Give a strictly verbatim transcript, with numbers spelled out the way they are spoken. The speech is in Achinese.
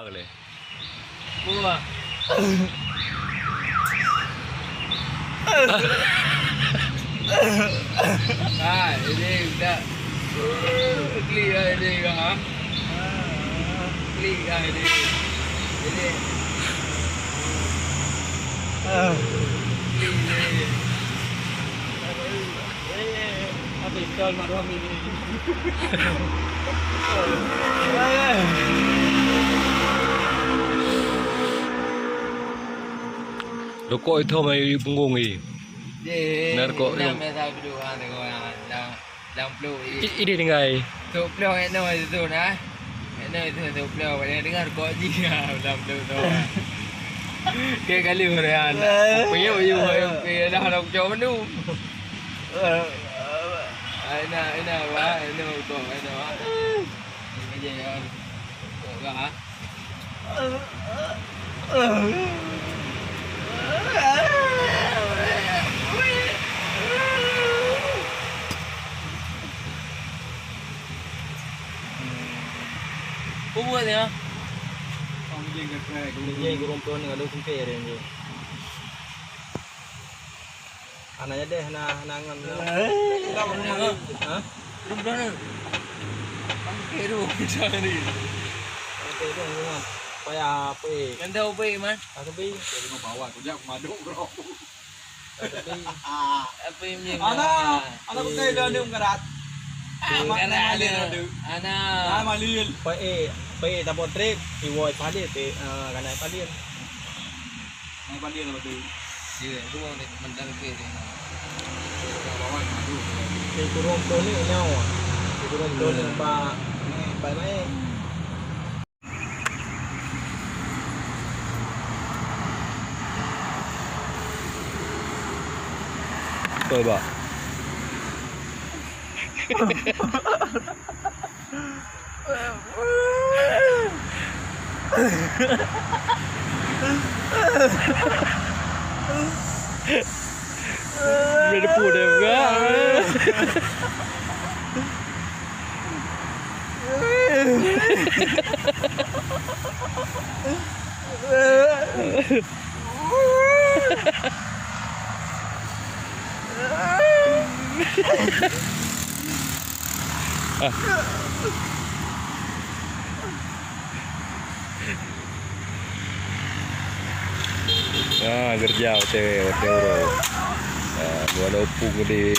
Boleh. Wah. Ah, ini udah. Klik lah ini, ha. Klik lah ini. Ini. Klik ni. Eh, habis tol mak Romi ni. Rukok itu mai punggong ni. Jeh, na rukok. Lam biasa duduk ha tengok ha. Lam, lam peluk. I-, ini dengai. Tok peluk kat noe tu nah. Kat noe tu tok peluk. Dia dengar rukok ji ha lam peluk tu. Dia kali Rehan. Puyuh, puyuh, puyuh dah nak cok menu. Aina, aina, wah, aina, kau, aina, wah. Ini je ya. Kau, ha? Kau buat ya? Kau ni je, kau ni je, kau ni je. Hana jadi, hana, hana ngon. Eh. Ha? Belum dah. Angke tu, macam ni. Angke tu, ngon. Payah apa, eh? Kan tahu apa, eh, Man? Apa, eh? Dari rumah bawah, tu jak maduk, bro. Apa, eh? Apa yang ni? Ana, ana betul dah ni mengkarat. Ah, makanan malin ada. Ana. Ah, malin. Apa, eh? Apa, eh? Tabot trip, iwoi palir, eh, kanai palir. Mai palir lah batu. Ya, tu orang mentang ke dia. Orang bawah madu. Di kurung tu ni nyawa. Di kurung tu ni, hmm, bak, ni, bak main. Betul, Bak. Boleh depu dia juga. Ah, geureuja watèe, watèe uroe. Ah, dua lopong di